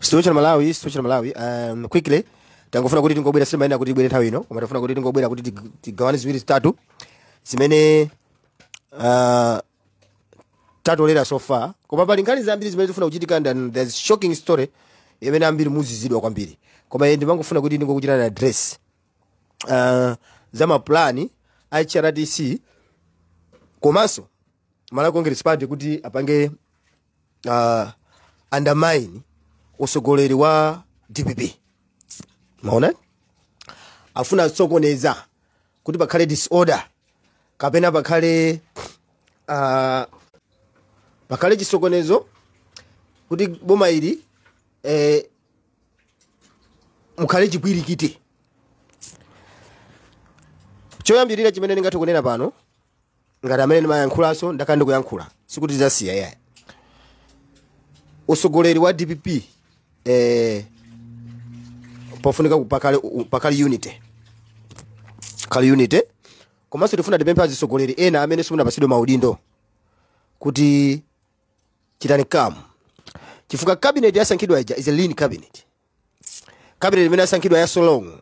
Situation Malawi, situation Malawi. Quickly tangofuna kuti tingobwera, simaina kuti ibwere nthawi ino, koma tafuna kuti tingobwera kuti tigawane ziwiri zitatu zimene tatolera so far. Koma pali nkhani zambiri zimene zifuna kuchitika and there's shocking story imene ambiri muzizidwa kwambiri, koma ine ndimangofuna kuti ndingokuchitani address za maplani a HRDC komanso Malawi Congress Party kuti apange undermine usogoleri wa DPP. Maona afuna sokoneza kuti pakhale disorder kapena pakhale chisokonezo kuti boma ili mukhale chipwirikiti. Choyambirira chimene ndingathe kunena pano, ngati amene ndimayankhulanso, ndakhala ndikuyankhula, sikuti zasiya yayi. Usogoleri wa DPP, pofunika pakhale unity, khale unity. Komanso tifuna tipemphe azisogoleri ena amene simunapasidwe maudindo kuti chitani kamu, chifukwa cabinet yasankhidwa ija is a lean cabinet, cabinet imene yasankhidwa ya so long,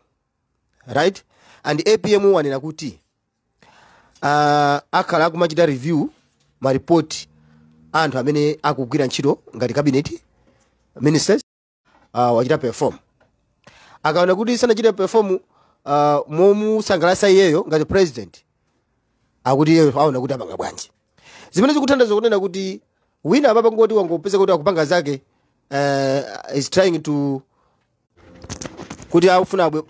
right? And APM wanena kuti akhala akumachita review maripoti anthu amene akugwira ntchito ngati cabinet ministers, wachita perform. Akaona kuti sanachite perform momusangalatsa iyeyo ngati president, akuti iyeyo aona kuti apanga bwanji. Zimene zikuthandiza kunena kuti wina apapa ngoti wangopeza kuti akupanga zake, is trying to kuti akufuna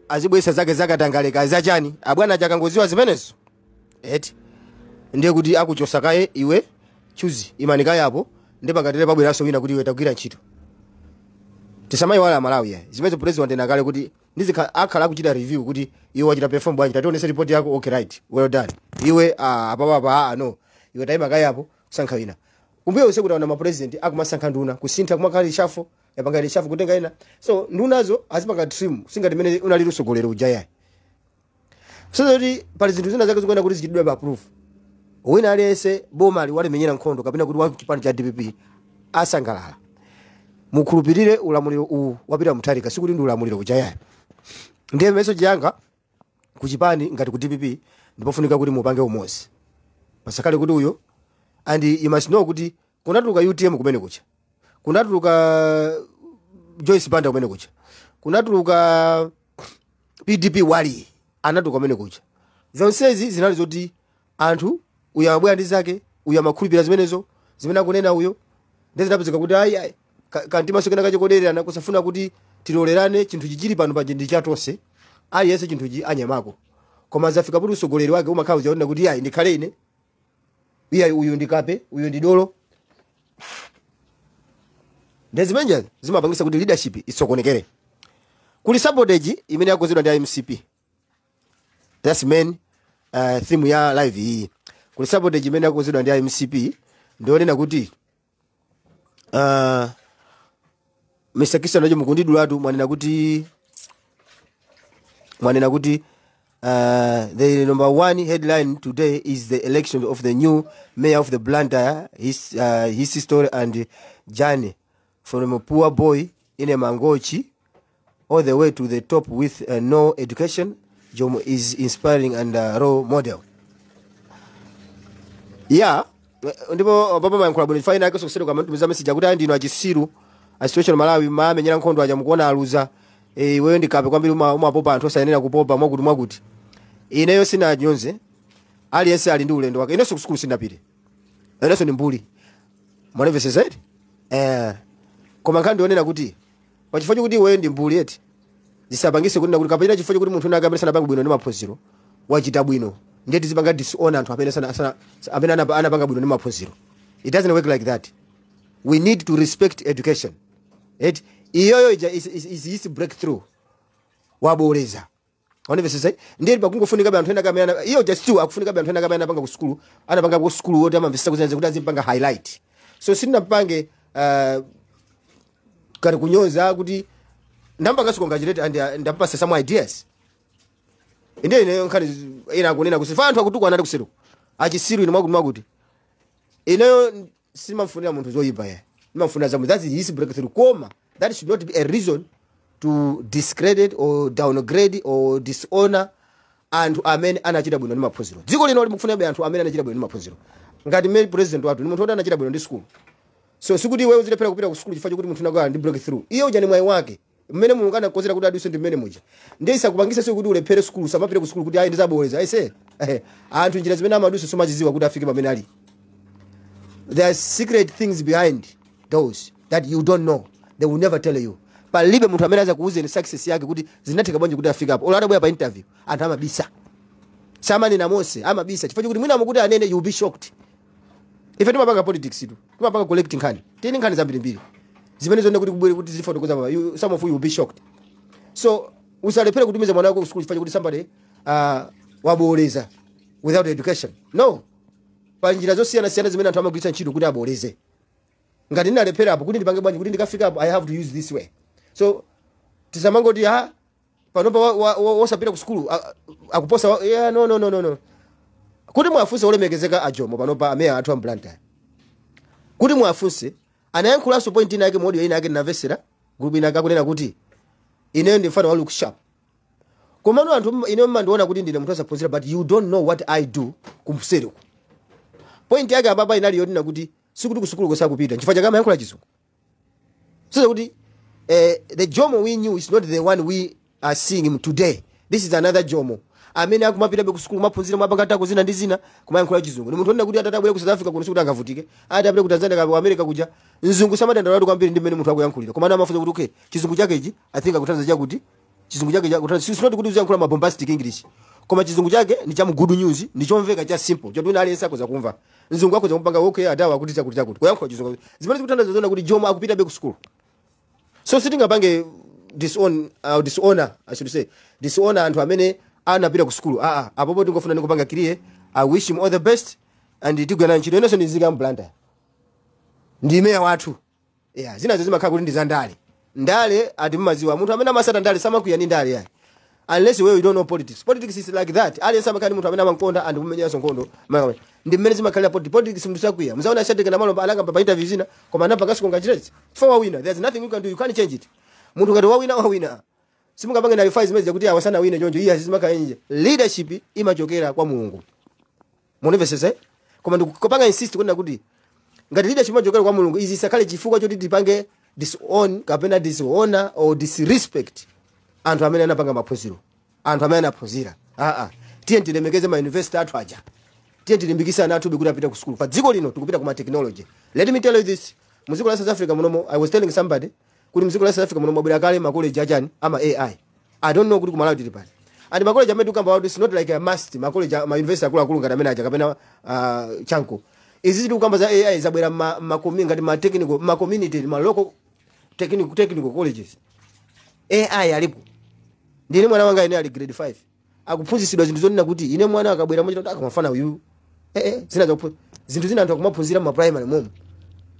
azibwesa zake zakatangaleka zachani. Abwana achakangoziwa zimenezo eti, ndiye kuti akuchosa kaye, "Iwe chuzi imani kaye apo," ndi pangatere pabweranso wina kuti, "Iwe tagwira ntchito." Tisamayiwala Malawi ya zimene president wanena kale kuti ndizikha akhala akuchita review kuti, "Iwe wachita perform bwanji? Tationese report yako. Okay, right, well done. Iwe, ah, apapapa, ah, no, iwe tayima kaye apo," kusankha wina. Kumbuyo use kuti aona ma president akumasankha nduna, kusintha, kumakhala reshuffle, yapanga reshuffle kutenga ina. So ndunazo azipanga trim, singati mene unali usogolero uja yayi. So kuti pali zinthu zina zake zikuenda kuti zichitidwe pa approve wina aliyense boma ali walimenyera nkhondo kapena kuti wa chipani cha DPP asangalala. Mukhulupirire ulamuliro uwu wapita Mutharika, sikuti ndi ulamuliro uja yayi. Ndiye message yanga kuchipani ngati ku DPP, ndipofunika kuti mupange umodzi, pasakhale kuti uyo. And you must know kuti kunatuluka UTM kumene kucha, kunatuluka Joyce Banda kumene kucha, kunatuluka PDP, wali anatuluka kumene kucha. Zonsezi zinali zoti anthu uyo amabwera ndi zake, uyo amakhulupirira zimenezo zimene akunena uyo. Ndi zinapezeka kuti ayi ayi, kantimaso kena kachikodererana, kusafuna kuti tilolerane. Chinthu chichili pano paja ndi chatonse, aliyense chinthuchi anyamako. Koma zafika kuti usogoleri wake umakhala ujaonena kuti, "Iyayi, ndikhale ine, iyayi, uyu ndikape, uyu ndi dolo." Ndi zimenezi zimapangisa kuti leadership isokonekere. Kuli sabotage imene yakonzedwa ndi MCP. That's main theme ya live iyi. Kuli sabotage imene yakonzedwa ndi MCP, ndionena kuti Mr. Christian Ojo, mukundidulatu. Mwanena kuti the number one headline today is the election of the new mayor of the Blantyre, his story and journey from a poor boy in a Mangochi all the way to the top with no education. Jomo is inspiring and a role model. Yeah, ndipo papa mayankhula bwino. Faina yake sokuseri kamatumiza message akuti, "Ayi, ndino achisiru a situation Malawi, mamenyera nkhondo aja mukuona aluza. Iweyo ndikape kwambiri, umapopa anthu osayenera kupopa," mwakuti mwakuti. Ineyo sinanyonze, aliyense ali ndi ulendo wake. Inenso kusukulu sindapite, inenso ndi mbuli, mwanimvesesa eti? Koma nkhani ndionena kuti pachifukwa chokuti iweyo ndi mbuli eti, zisapangise kunena kuti kapena chifukwa chokuti munthu unake amene sanapange bwino ndi maphunziro wachita bwino, ndiye tizipanga disown anthu amene sana, sana, amene anapanga bwino ndi maphunziro. It doesn't work like that. We need to respect education eti. Iyoyo ija is his breakthrough, waboleza, wanimvesesa? Ndiye pakungofunika anthu ena kamene iyo just still akufunika anthu ena kamene anapanga ku sukulu, anapanga ku sukulu woti amamvesesa kuzenze kuti azipanga highlight. So sindinapange kati kunyoza, kuti ndampanganso congratulate and ndampasa some ideas. Ndiye ineyo nkhani ina akunena kuti fa anthu akutukwana anati kuseru, "Achisiru ine," mwakuti mwakuti. Ineyo simamfunira munthu zoyipa ya. Ndimafuna zabwino. That's his breakthrough, koma that should not be a reason to discredit or downgrade or dishonor anthu amene anachita bwino ndi maphunziro. Dziko lino limkufunabe anthu amene anachita bwino ndi maphunziro, ngati mmene president wathu ni munthu woti anachita bwino ndi school. So sikuti iwewe uzilephera kupita ku school chifukwa chokuti munthu unakhala ndi breakthrough. Iye uja ni mwayi wake mmene Mulungu anakonzera kuti aduse ndi mmene muja. Ndiye isakupangisa sio kuti ulephere school, samapite ku school kuti ayi, ndizaboleza aise. Anthu njira zimene amadusa somaziziwa kuti afike pamene ali. There are secret things behind those that you don't know. They will never tell you. Palibe munthu amene azakuuzeni success yake kuti zinatheka bwanji kuti afike apo. Olo atabwera pa interview, anthu amabisa, samanena monse, amabisa chifukwa chokuti mwina mukuti anene, you will be shocked. Ife timapanga politics tu, timapanga collect nkhani, tini nkhani zambirimbiri zimene zonena kuti kubwere kuti zifotokoza pa some of you will be shocked. So usalephere kutumiza mwana wako ku school chifukwa chokuti somebody waboleza without education. No, pa njira zosiyanasiyana zimene anthu amagwiritsa ntchito kuti aboleze. Ngati ndinalephera apo, kuti ndipange bwanji kuti ndikafika apo, I have to use this way. So tisamangoti, ha, panopa wosapita ku sukulu akuposa yeah, no, no, no, no, no. Kuti mwafunse olemekezeka aJomo panopa, ameya athu a Blantyre, kuti mwafunse, anayankhulanso point ina yake mu audio ina yake ndinamvesera group ina yake, akunena kuti ineyo ndi mfano wa look sharp, komano anthu ineyo mmandiona kuti ndine munthu osaphunzira, but you don't know what I do kumseriku. Point yake apapa inali yonena kuti sikuti kusukulu kusakupita chifukwa chake amayankhula Chizungu. So kuti the Jomo we knew is not the one we are seeing him today. This is another Jomo amene akumapitabe kusukulu, maphunzira, mwapanga tako zina ndi zina, kumayankhula Chizungu. Ni munthu onena kuti atatabwera ku South Africa kuno sikuti angavutike, atapita ku Tanzania kapena ku America kuja, mzungu samadandaulatu kwambiri ndi mmene munthu akuyankhulira, koma amafunsa kuti, okay, Chizungu chake ichi, I think akutanthauza chakuti, Chizungu chake chakutanthauza. It's not kuti uziyankhula ma bombastic English, koma Chizungu chake ndi cha mu good news, ndi chomveka, cha simple, choti wina aliyense akhoza kumva. Mzungu akhoza kupanga, okay, adawa akuti chakuti chakuti, kuyankhula Chizungu zimene zikutanthauza zona kuti Jomo akupitabe ku school. So sitingapange disown, dishonor, I should say, dishonor anthu amene anapita ku school. Ah ah, apopo tingofuna ndikupanga clear. I wish him all the best and tigwirana ntchito. Inenso ndizika mBlantyre, ndi meya wathu. Yeah, zinazo zimakhala kuti ndi za ndale. Ndale ati mmaziwa, munthu amene amasata ndale samakwiya ndi ndale yayi, unless wewe you don't know politics. Politics is like that. Aliyense amakhala ndi munthu amene amamukonda and kumenyeranso nkhondo. Ndi mmene zimakhalira politics. Munthu sakwiya. Muzaona Shadrack Namalomba anakamba pa interview zina, koma anapanga congratulate chifukwa wawina. There's nothing you can do, you can't change it. Munthu ngati wawina, wawina. Simungapange nullify zimene zakuti awasana wine choncho. Iye azizimakhala nje. Leadership imachokera kwa Mulungu, munimvesese. Koma ndikupanga insist kunena kuti ngati leadership imachokera kwa Mulungu, izi isakhale chifukwa choti tipange disown kapena dishonor or disrespect anthu amene anapanga maphunziro, anthu amene anaphunzira. Aa, tiye tilemekeze ma university athu aja. Tiye tilimbikise ana athu kuti apite ku school. Pa dziko lino tikupita kuma technology. Let me tell you this: mu dziko la South Africa munomo, I was telling somebody kuti mu dziko la South Africa munomo abwera kale ma college achani, ama AI. I don't know kuti kumalawi tili pali. And ma college amene tikukamba kuti it's not like a must ma college, ma university akuluakulu ngati amene aja kapena Chanco. Izi tikukamba za AI zabwera ngati ma technical, ma community, ma local technical colleges. AI alipo. Ndine mwana wanga ine ali grade 5, akuphunzitsidwa zinthu zonena kuti ine mwana akabwera mochita kuti akamafana uyu zina zinthu zina anthu akumaphunzira mu primary momo,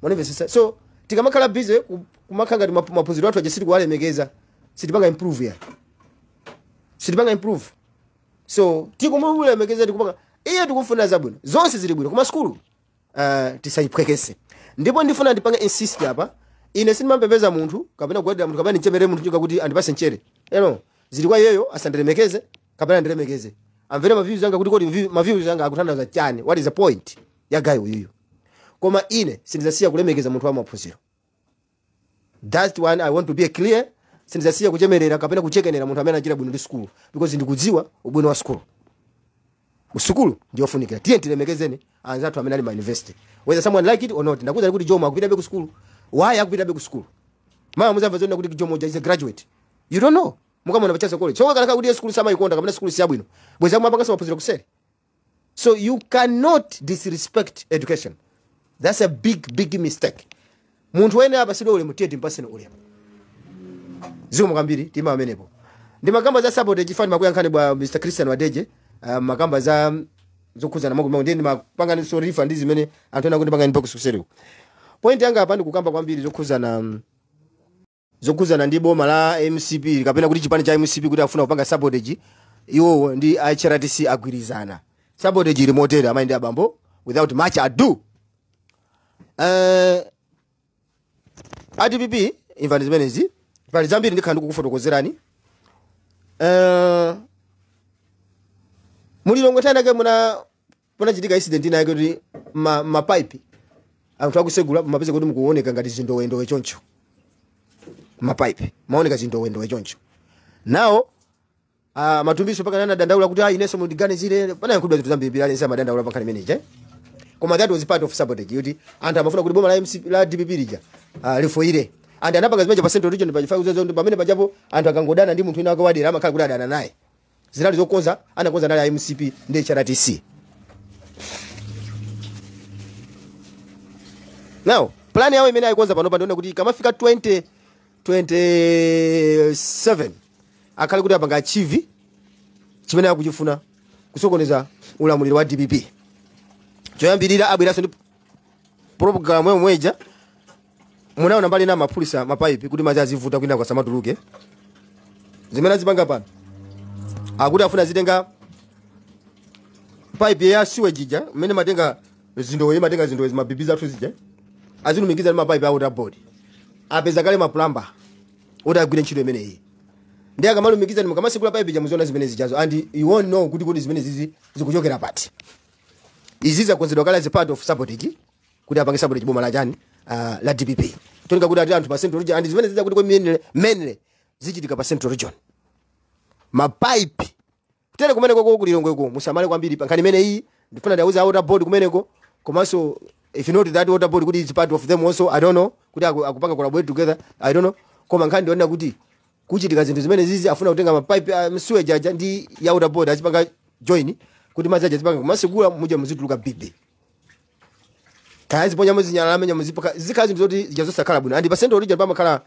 mwanimvesesa. So tikamakhala busy kumakhala ngati maphunziro athu aja sitikuwalemekeza, sitipanga improve ya, sitipanga improve. So tikumulemekeza, tikupanga iye, tikufuna zabwino, zonse zili bwino, koma skulu tisayiphwekese. Ndipo ndifuna ndipange insist apa: ine sindimapembeza munthu kapena kugwadira munthu kapena ndichemere munthu njuga kuti andipase mchere. Eno zili kwa iyeyo, asandilemekeze kapena andilemekeze, amvere ma views anga kuti kodi ma views anga akutanthauza chani, what is the point ya guy uyuyu. Koma ine sindizasiya kulemekeza munthu wa maphunziro. That's one I want to be clear. Sindizasiya kuchemerera kapena kuchekenera munthu amene achita bwino ndi school, because ndikudziwa ubwino wa school. Usukulu ndiyofunikira. Tiye tilemekezeni anzathu amene ali ma university, whether someone like it or not. Ndakuza kuti Jomo akupitabe ku school. Why akupitabe ku school? Mama muzamva zona kuti Jomo is a graduate. You don't know, mukamona pachaso college. So kana kuti school samayikonda kapena school siyabwino, bweza mapanga maphunziro kuseri. So you cannot disrespect education. That's a big, big mistake. Munthu wene apasidwe ulemu, tiye timpaseni ulemu. Zikomo kwambiri. Tima amenepo ndi makamba za sabotage. Chifani makuyankhani bwa Mr Christian Wadeje, makamba za zokhuzana makuti ndiye ndimapanganiso refer ndi zimene anthu ena kuti pangani box kuseriku. Point yanga apa ndikukamba kwambiri zokhuzana ndi boma la MCP kapena kuti chipani cha MCP, kuti afuna kupanga sabotage. Iwowo ndi HRDC agwirizana. Sabotage ili motere, amayi ndi abambo, without much ado. A DPP, imvani zimenezi, pali zambiri ndikhala ndikukufotokozerani. Mulilongwe nthawi muna panachitika incident ina yake kuti mapaipi anthu akusegula, mapeza kuti mukuoneka ngati zindowendowe choncho, mapaipi maoneka zindowendowe choncho. Nawo matumbiso paka nana dandaula kuti ah, inenso mundiganizire, panayankhulidwa zinthu zambiri, aliyense amadandaula pankhani imeneyi, eh? Koma that was part of sabotage, kuti anthu amafuna kuti boma la MC, la DPP lija lifoire, and anapanga zimenezo pa Central Region pa chifukwa pamene pajapo anthu akangodana ndi munthu wina wake wadera, amakhala kuti adana naye. Zinali zokonza, anakonza nali a MCP ndi HRDC. Now plan yawo imene ayikonza panopa ndiona kuti ikamafika 2027 akhale kuti apanga achieve chimene akuchifuna, kusokoneza ulamuliro wa DPP. Choyambirira abweranso ndi program yomweja munaona mbali na maphulisa mapaipi kuti madzi azivuta kwina kwasamatuluke. Zimene azipanga pano, akuti afuna azitenga pipe ya sewage ija mmene matenga zindowe, matenga zindowe zimabibi zathu zija, azilumikiza ndi mapaipi a Water Board. Apeza kale maplumber oti agwire ntchito imeneyi, ndi akamalumikiza, mukamasekula pipe ija muziona zimene zijazo, and you won't know kuti zimene zizi zikuchokera pati. Izi zakonzedwa kale as a part of sabotage, kuti apange sabotage boma la chani, la DPP, tolinga kuti ati anthu pa Central Region, and zimene ziza kuti mainly zichitika pa Central Region, mapaipi tere kumeneko ko kulilongweko. Musamale kwambiri pa nkhani imene iyi. Ndifuna ndiauze a Water Board kumeneko, komanso if you note that Water Board kuti it's part of them also, I don't know kuti akupanga collaborate together, I don't know. Koma nkhani ndiona kuti kuchitika zinthu zimene zizi, afuna kutenga mapaipi sewage aja ndi ya Water Board, azipanga join kuti madzi aja azipanga kumasekula muja muzituluka bibi, kaya ziponya muzinyalala amene muzipaka, zikhala zinthu zoti zija zosakhala bwino. And pa Central Region pamakhala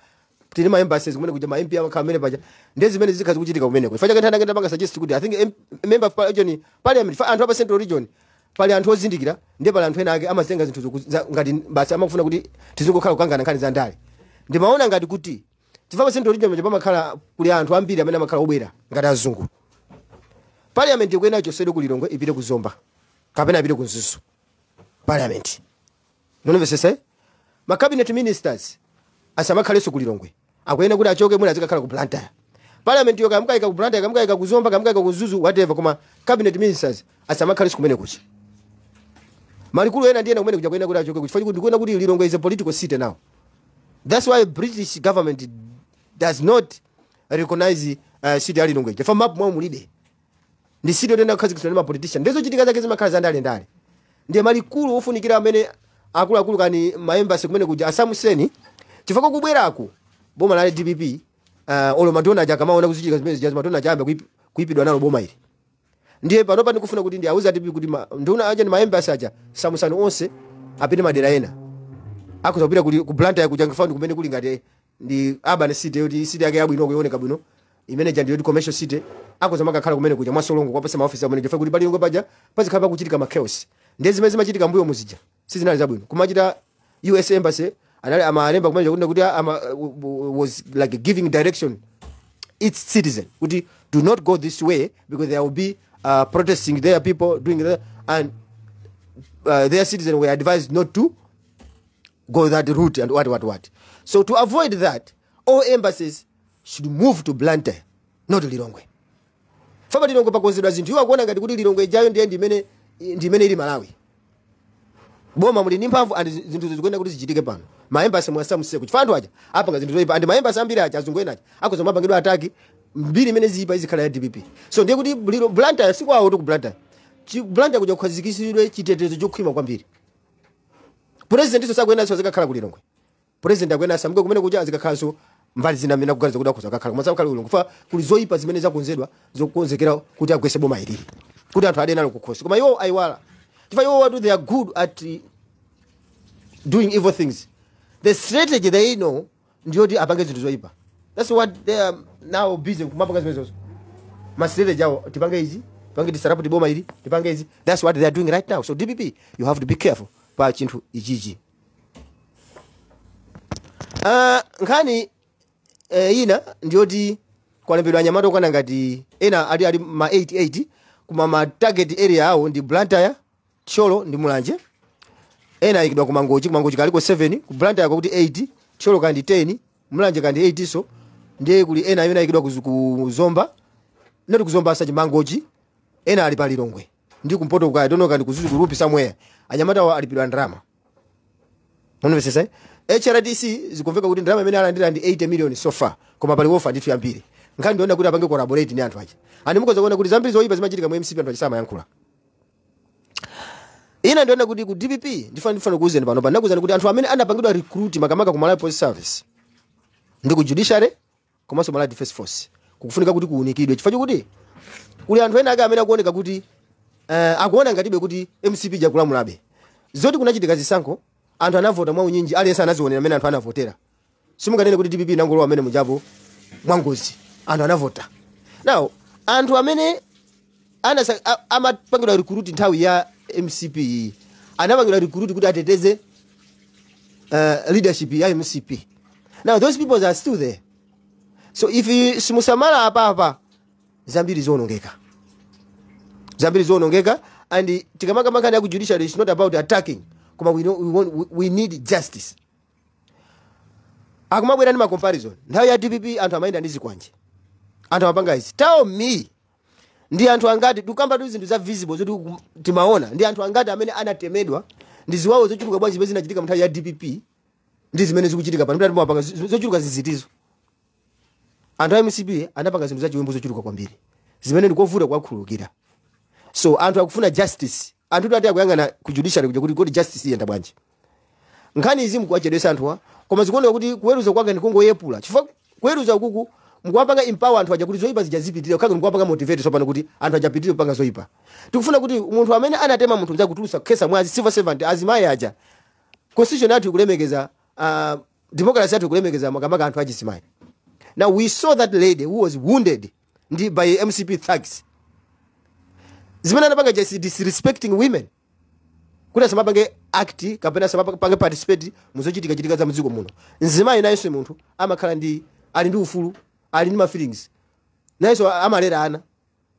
tili ma embassies kumene kuja, ma MP amakhala amene paja, ndiye zimene zikhala zikuchitika kumeneko. Ifa chake nthanda ngenda suggest kuti I think member of region parliament, fa anthu apa Central Region pali anthu ozindikira, ndiye pali anthu ena ake amazitenga zinthu ngati basi amakufuna kuti tizingokhala kukangana nkhani za ndale. Ndimaona ngati kuti chifukwa pa Central Region paja pamakhala kuli anthu ambiri amene amakhala obwera ngati azungu, parliament ikuyenera ichosedwe ku Lilongwe, ipite ku Zomba kapena ipite ku Mzuzu parliament. Munomvesesa? Ma cabinet ministers asamakhalenso ku Lilongwe, akuyenera kuti achoke, mwina azikakhala ku Blantyre. Parliament yo kamukayika ku Blantyre, kamukayika ku Zomba, kamukayika ku Mzuzu, whatever, koma cabinet ministers asamakhalenso kumene kucha. Malikulu ena ndiyena kumene kuja kuyenera kuti achoke, chifukwa ndikuona kuti Lilongwe is a political city now. That's why British government does not recognize city ya Lilongwe, chifukwa map mwawo mulibe, ndi city yotenda kukhazikitsidwa ndi ma politician, ndizo chitika zake zimakhala za ndale ndale. Ndiye malikulu ofunikira amene akuluakulu kani ma embassy kumene kuja asamuseni, chifukwa kubweraku boma la DPP, olo madona aja akamaona kuzichitika zimene zija, madona aja ayamba kuipidwa nalo boma ili. Ndiye panopa ndikufuna kuti ndiauze DPP kuti nduna aja ndi ma embassy aja samusani onse, apite madera ena, akuzapita ku Blantyre kuja, ngifani kumene kuli ngati ndi urban city yoti city yake yabwino, kuioneka bwino imene ja ndiyoti commercial city, akuza makakhala kumene kuja mwasolongo kwapasa maofisi amene, chifukwa kuti palilongwe paja pazikhala pakuchitika ma chaos. Ndiye zimene zimachitika mbuyo muzija sizinali zabwino. Kumachita US embassy anali amalemba kumene kuti ama was like giving direction its citizen kuti do not go this way because there will be protesting there, people doing that, and their citizen were advised not to go that route and what what what. So to avoid that, all embassies should move to Blantyre, not Lilongwe. Faba Lilongwe pakonzedwa zinthu, iwo akuona ngati kuti Lilongwe ijayo ndiye ndimene ili Malawi. Boma muli ndi mphamvu and zinthu zikuyenera kuti zichitike pano. Ma embassy mwasamuseko, chifukwa anthu aja apanga zinthu zoyipa, and ma embassy ambiri aja azungu ena aja akuza mapangidwa attack, mbiri imene ziyipa izikhala ya DPP. So ndiye kuti Blantyre sikwawo kuti ku Blantyre. Blantyre kuja kukhazikitsidwe chitetezo chokhwima kwambiri. President iso sakuyenera azikakhala ku Lilongwe. President akuyenera asamuke kumene kuja, azikakhalanso mbali zina amene akuganiza kuti akhoza kukhala, koma sakukhala ku Lilongwe fa kuli zoyipa zimene zakonzedwa zokonzekera kuti agwetse boma ilili, kuti anthu ade nalo kukhosi. Koma iwo ayiwala, chifukwa iwo watu they are good at doing evil things. The strategy they know ndiyoti apange zinthu zoyipa. That's what they are now busy kumapanga zimenezozo, ma strategy awo, tipange izi, tipange disrupt boma ili, tipange izi. That's what they are doing right now. So DPP, you have to be careful pa chinthu ichichi. Nkhani ina ndiyoti kwalembedwa anyamata okwana ngati ena ali ma 88, koma ma target area awo ndi Blantyre, Thyolo ndi Mulanje. Ena ayikidwa ku Mangochi, ku Mangochi kaliko 7, ku Blantyre kwakuti 8, Thyolo kandi 10, Mulanje kandi 8. So ndiye kuli ena amene ayikidwa ku Zomba, nati kuzomba asachi Mangochi, ena ali pa Lilongwe ndi kumpoto kwa, I don't know, kandi kuzuzu kurupi somewhere. Anyamata awa alipidwa ndalama, munomvesesa? HRDC zikumveka kuti ndalama imene alandira ndi 80 million so far, koma pali wofa ndithu yambiri. Nkhani ndiona kuti apange collaborate ndi anthu aja, ani mukoza kuona kuti zambiri zoyipa zimachitika mu MCP, anthu aja samayankhula. Ina ndiona kuti ku DPP, ndifana kuuzeni pano, ndinakuuzani kuti anthu amene anapangidwa recruit makamaka ku Malawi Police Service ndi ku judiciary komanso Malawi Defense Force, kukufunika kuti kuunikidwe, chifukwa chokuti kuli anthu ena ake amene akuoneka kuti akuona ngatibe kuti MCP jakulamulabe. Zoti kunachitika zisankho, anthu anavota mwaunyinji, aliyense anazionera amene anthu anavotera. Simunganene kuti DPP inangolowa amene mujapo mwangozi, anthu anavota. Now anthu amene amapangidwa recruit nthawi ya MCP iyi, anapangidwa recruit kuti ateteze leadership ya MCP. Now those people are still there, so if you simusamala apapa, zambiri ziwonongeka, zambiri ziwonongeka. And tikamakamba ya ku judiciary, it's not about attacking, koma we, know, we, want, we need justice. Akumabwera ndi ma comparison, nthawi ya DPP anthu amayenda ndi zikwanje, anthu amapanga izi. Tell me, ndi anthu angati, tikamba tu zinthu za visible zoti timaona, ndi anthu angati amene anatemedwa ndi ziwawo zochuluka bwanji zimene zinachitika nthawi ya DPP ndi zimene zikuchitika pano? Mtati mapanga zochuluka zizitizo. Anthu a MCP anapanga zinthu zachiwembu zochuluka kwambiri zimene ndikovuta kuwakhululukira. So anthu akufuna justice. Anthu ati akuyang'ana ku judiciary kuja kuti kodi justice iyenda bwanji. Nkhani izi mukuwachedwesa anthuwa, koma zikuoneka kuti kuweruza kwake ndikungoyepula, chifukwa kuweruza ukuku mukuwapanga empower anthu aja kuti zoyipa zija zipitirire, kukhala mukuwapanga motivate. So pano kuti anthu ajapitirire kupanga zoyipa, tikufuna kuti munthu amene anatema munthu mzake, kutulusa kukhetsa mwazi, civil servant, azimayi aja, constitution yathu ikulemekeza, democracy yathu ikulemekeza makamaka anthu achizimayi. Now we saw that lady who was wounded ndi by MCP thugs. Zimene anapanga just disrespecting women, kuti asamapange act kapena asamapange participate muzochitika chitika za mdziko muno. Mzimayi nayenso munthu, amakhala ndi, ali ndi ufulu, ali ndi ma feelings, nayenso amalera ana.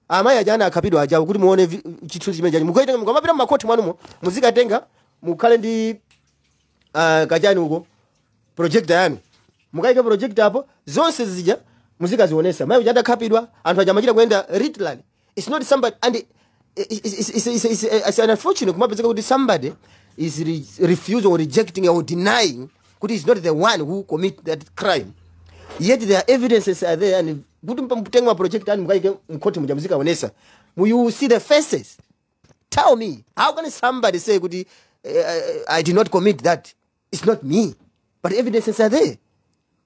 Amayi aja ana akhapidwa ajawo, kuti muone chithunzi chimene chachi mukaitenga, mukamapita mumakhoti mwanumo, muzikatenga, mukhale ndi kachani uko, projector yanu, mukaike projector apo, zonse zija muzikazionesa. Mayi uja adakhapidwa, anthu aja amachita kuyenda literally. It's not somebody, and it's unfortunate kumapezeka kuti somebody is refusing or rejecting or denying kuti is not the one who commit that crime, yet there are evidences are there. And kuti mutenge ma projector anu, mukaike mkhoti muja, muzikaonesa, you see the faces. Tell me, how can somebody say kuti "I did not commit that, it's not me," but evidences are there?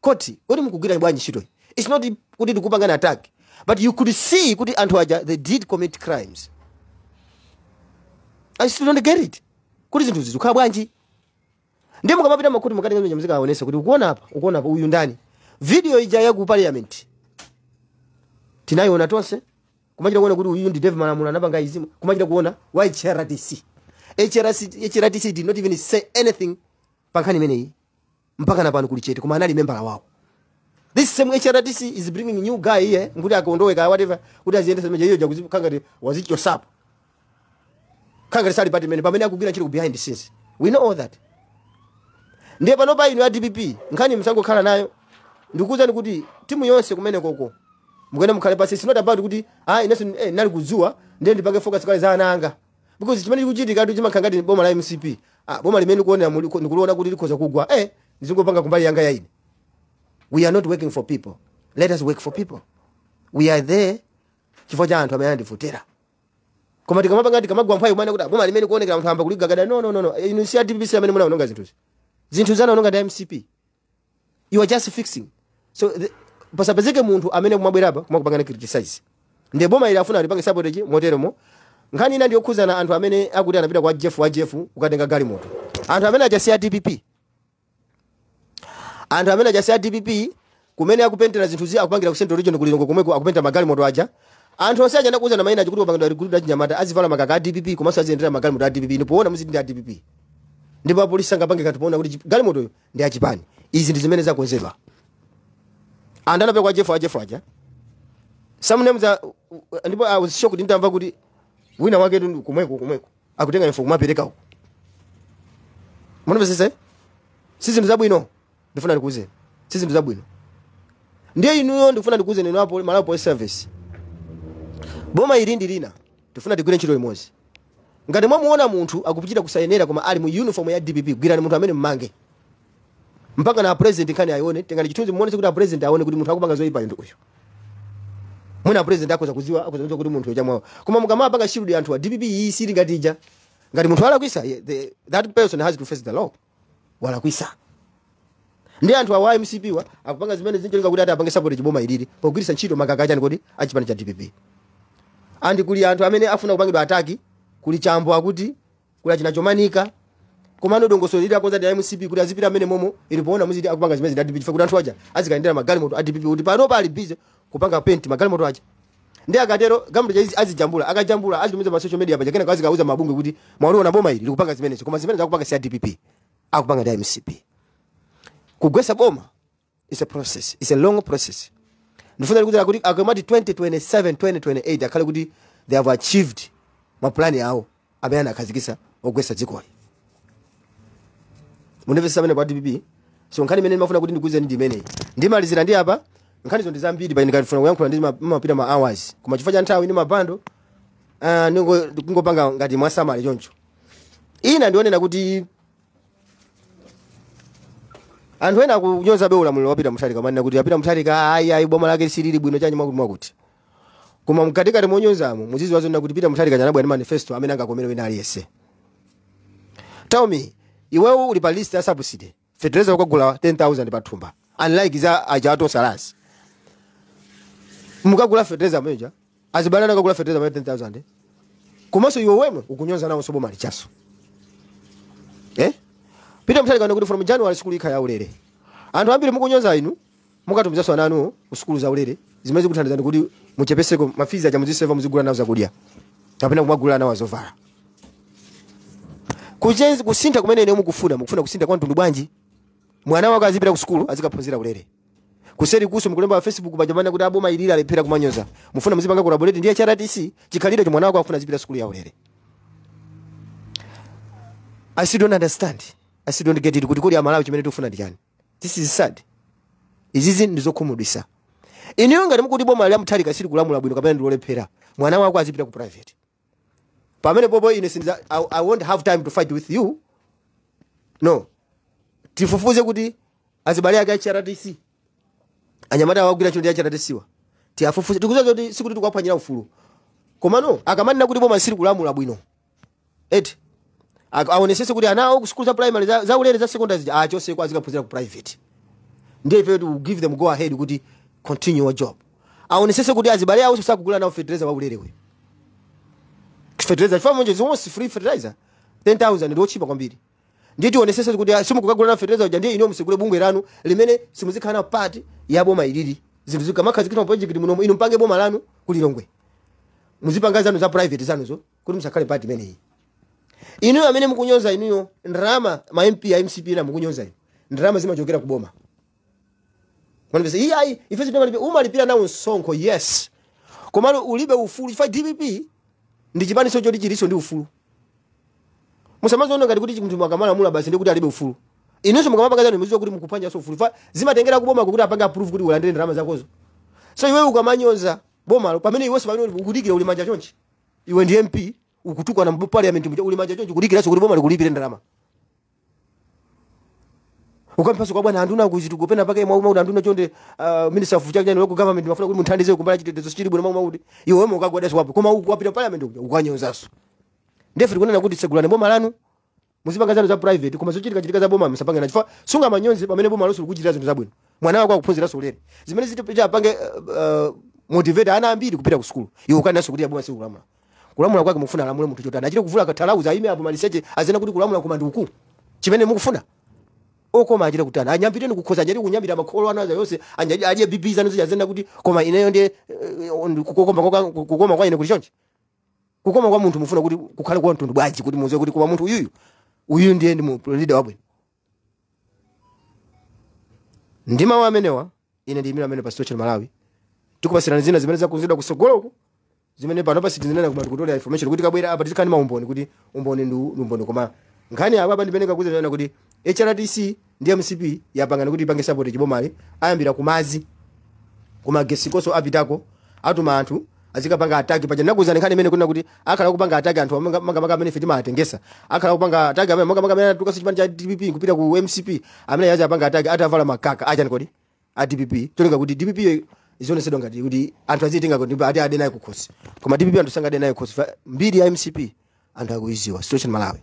Koti kodi mukugwira bwanji ntchito? It's not kuti tikupangana attack, but you could see kuti anthu aja, they did commit crimes. I still don't get it kuti zinthu zikukhala bwanji. Ndiye mukamapita makhoti, mukatenga muzikaonesa kuti ukuona apa, ukuona apa, uyu ndani? Video ija ya ku parliament tinayiona tonse, kumachita kuona kuti uyu ndi Dave Malamulo, anapanga izi, kumachita kuona wa HRDC. HRDC, HRDC did not even say anything pa nkhani imeneyi mpaka na pano kuli chete, koma anali membala wawo. This same HRDC is bringing new guy here nkuti akondoweka, whatever, kuti aziyendesa meja iyo jakuzikangati wazichosapo kangati sali party mene pamene akugwira ntchito ku behind the scenes. We know all that. Ndiye panopa inu ya DPP, nkhani msangokhala nayo. Ndikuwuzani kuti timu yonse kumene koko mukuyenda, mukhale pasi. It's not about kuti ah, inenso nali kudzuwa, ndiye ndipange focus kale za ana anga, because chimene chikuchitika tu chimakhala ngati boma la MCP, ah, boma limene ndikuonera ndikuliona kuti likhoza kugwa, ndizingopanga kumbali yanga ya ine. We are not working for people. Let us work for people. We are there chifukwa cha anthu amene andivotera. Koma tikamapanga, tikamagwa mphwayi umene kuti boma limene kuonekera munthu amba kuligagada, no, no, no, no. Inu si a DPP amene munaononga zinthuzi. Zinthu zanaononga ndi MCP. You are just fixing. So pasapezeke munthu amene kumabwera apa kumakupangana criticize. Ndiye boma ili afuna alipange sabotage moteromo. Nkhani ina ndiyokhuzana anthu amene akuti anapita kwa Jeff wa Jeff kukatenga galimoto. Anthu amene achasiya DPP, anthu amene achasiya DPP, kumene akupentera zinthu zi, akupangira ku Central Region, kulilongo komweko, akupentera magalimoto aja. Anthu onse aja ndakuuza na mayina aja kuti wapangidwa recruit achinyamata, azivala makaka a DPP komanso aziyendera magalimoto a DPP. Ndipo muziti ndi a DPP, ndipo apolisi sangapange kanthu poona kuti galimotoyo ndi achipani. Izi ndi zimene zakonzedwa. Anthu anapita kwa Jeff wa Jeff aja, some names are, ndipo I was shocked nditamva kuti wina wake tu komweko komweko akutenga info kumapereka uko. Munamvesese? Si zinthu zabwino. Ndifuna ndikuwuzeni, si zinthu zabwino. Ndiye inuyo, ndikufuna ndikuwuzeni inu apo Malawi Police Service, boma ili ndi lina, tifuna tigwire ntchito limodzi. Ngati mwamuona munthu akuchita kusayenera koma ali mu uniform ya DPP, gwirani munthu amene, mmange mpaka na president nkhani ayione. Tengani chithunzi, muone kuti a president aone kuti munthu akupanga zoyipa ndi uyu. Mwina president akhoza kuziwa, akhoza kudziwa kuti munthu chamwawo. Koma mukamapanga shield anthu a DPP, iyi sili ngati ija. Ngati munthu alakwisa, that person has to face the law. Walakwisa ndi anthu awa MCP wa akupanga zimene zincholinga kuti ati apange support chiboma ilili pogwiritsa ntchito makaka achani kodi achipani cha DPP. Andi kuli anthu amene afuna kupangidwa attack, kuli Chambo, akuti kuli achina Chomanika. Komano dongosolo lili akonza ndi MCP kuti azipita amene momo ili poona muziti akupanga zimene za DPP, chifukwa kuti anthu aja azikayendera magalimoto a DPP, kuti pano pali busy kupanga paint magalimoto aja. Ndi akatero galimoto azijambula, akajambula azitumiza pa social media paja, kenaka azikauza mabungwe kuti mwaona boma ili likupanga zimenezo, koma zimene zakupanga si a DPP, akupanga ndi MCP. Kugwesa boma is a process, is a long process. Ndifuna kuti akamati 2027, 2028 akhale kuti they have achieved mapulani awo amene anakhazikisa ogwesa dzikoli. Mundimvetsetsa amene pa DPP? So nkhani imene ndimafuna kuti ndikuwuzeni ndi imeneyi. Ndimalizira ndi apa. Nkhanizo ndi zambiri, pa ndikafuna kuyankhula ndi mapita ma hours, koma chifukwa cha nthawi ndi mabando, ndingopanga ngati mwasamale choncho. Ina ndionena kuti anthu ena akunyoza be ulamuliro wapita Mutharika, manena kuti apita Mutharika, ayi ayi, boma lake silili bwino, chanyi mwakuti mwakuti. Koma mkatikati monyozamo muziziwa zonena kuti Peter Mutharika chanabwera ndi manifesto amene angakomere wina aliyense. Tell me, iwewe uli pa list ya subsidy, fertilizer ukagula 10,000 pa thumba, unlike za aja atosalasi mukagula fertilizer ameneja, azibale akagula fertilizer amene 10,000. Komanso iwe wemwe ukunyoza nawo soboma lichaso, eh? Peter Mutharika kuti from January sukulu ikha yaulere. Anthu ambiri mukunyoza inu mukatumizanso ana anu ku sukulu zaulere zimene zikuthandizani kuti muchepeseko ma fees aja, muziseva, muzigula nawo zakudya kapena kumagula nawo zovala. Kuchenzi kusintha kumene ine mukufuna, mukufuna kusintha kwa mtundu bwanji? Mwana wako azipita ku sukulu, azikaphunzira ulere. Kuseri kuso mukulemba pa Facebook pajamana kuti aboma ilili alephera, kumanyoza. Mufuna muzipanga collaborate ndiye HRDC chikhalire chomwana wako akufuna azipita sukulu ya ulere. I still don't understand, I still don't get it kuti kodi Amalawi chimene tikufuna ndi chani? This is sad. Izizi ndizokhumudwitsa. Inuyo ngati mukuti boma la Mutharika sili kulamula bwino kapena ndilolephera, mwana wako azipita ku private, pamene popo ine sindiza, I won't have time to fight with you. No, tifufuze kuti azibale ake a HRDC, anyamata awagwira ntchito ndi HRDC wa, tiafufuze. Tikuziwa kuti sikuti tikuwaphwanyira ufulu, komano akamanena kuti boma sili kulamula bwino eti, aonesese kuti ana awo ku sukulu za primary za ulere, za secondary zija achoseko, azikaphunzira ku private. Ndiye ife to give them go ahead kuti continue your job. Aonesese kuti azibale awo sakugula nawo fertilizer wa ulere we fertilizer, chifukwa monje is almost free fertilizer, 10,000 ndi ochipa kwambiri. Ndiye tionesese kuti simukukagula nawo fertilizer uja. Ndiye ino musigule bungwe lanu limene simuzikhala nawo part ya boma ilili. Zinthu zikamakhazikitsa project muno, inu mpange boma lanu kulilongwe, muzipanga zanu za private zanuzo kuti musakhale part imeneyi. Inuyo amene mukunyoza inuyo, ndalama, ma MP a MCP na mukunyoza inu, ndalama zimachokera ku boma. Mwanipesa iyi ayi, ife sitimalipira. Umalipira nawo msonkho, yes, komano ulibe ufulu chifukwa DPP ndi chipaniso choti chiliso ndi ufulu. Musamazoona ngati kuti munthu akamalamula basi ndi kuti alibe ufulu. Inunso mukamapanga zanu, muziwe kuti mukuphanyanso ufulu. Fa zimatengera kuboma kuti apange approve kuti ulandire ndalama zakozo. So iwe ukamanyoza bomalo pamene iwenso pamene ukudikira uli manja chonchi, iwe ndi MP ukutukwana mu parliament muja, uli manja chonchi kudikiranso kuti boma likulipire ndalama. Ukamphaso kwa bwana anduna kuzituko pena pake mwa mwa anduna chonde, minister of chakanya local government, mafuna kuti munthandize kumbala chitetezo chili bwino, mwa kuti iwe wemwe ukagwadaso wapo, koma uku wapita parliament uja ukanyozanso. Ndefe tikunena kuti tsegulani boma lanu, muzipanga zanu za private, koma zochitika chitika za boma musapange nacho. Chifukwa sunga manyonzi pamene boma lonse likuchitira zinthu zabwino. Mwana wako akuphunziranso ulere, zimene zitipita apange motivate ana ambiri kupita ku sukulu. Iwe ukanenso kuti aboma sikulamula. Kulamula kwake mukufuna alamule munthu chotani? Achite kuvula kathalauza, aime apo maliseche, azena kuti kulamula koma ndi uku chimene mukufuna? Okoma achite kutani? Anyambiteni kukhoza, anyati kunyambira makholo anu aza yonse, anyati adye bibi zanu zija, azena kuti koma ineyo ndiye kukoma kwa ine kuti chonchi. Kukoma kwa munthu mufuna kuti kukhale kwa mtundu bwanji kuti muziwe kuti koma munthu uyuyu, uyu ndiye ndi mu leader wabwino? Ndi mawu amenewa ine ndiyimira amene pa Social Malawi. Tikupasirani zina zimene zakonzedwa kusogoloko, zimene pano pa sitizinena, koma tikutolera information kuti kabwera apa tizikhala ndi maumboni, kuti umboni ndi umboni. Koma Nkhani apa ndimene kakuza kuti HRDC ndi MCP yapangana kuti ipange support chibomali. Ayambira kumazi, kumagesi koso apitako, atuma anthu azikapanga attack. Paja ndinakuwuzani nkhani imene kuna kuti akhala kupanga attack anthu makamaka amene ife timatengesa, akhala kupanga attack amene makamaka amene atuka chipani cha DPP kupita ku MCP, amene yaja apanga attack atavala makaka achani kodi a DPP, tolinga kuti DPP izionesedwa ngati kuti anthu azitenga kuti ati ade naye kukhosi. Koma DPP anthu sangade naye kukhosi. Mbiri ya MCP anthu akuiziwa. Situation Malawi.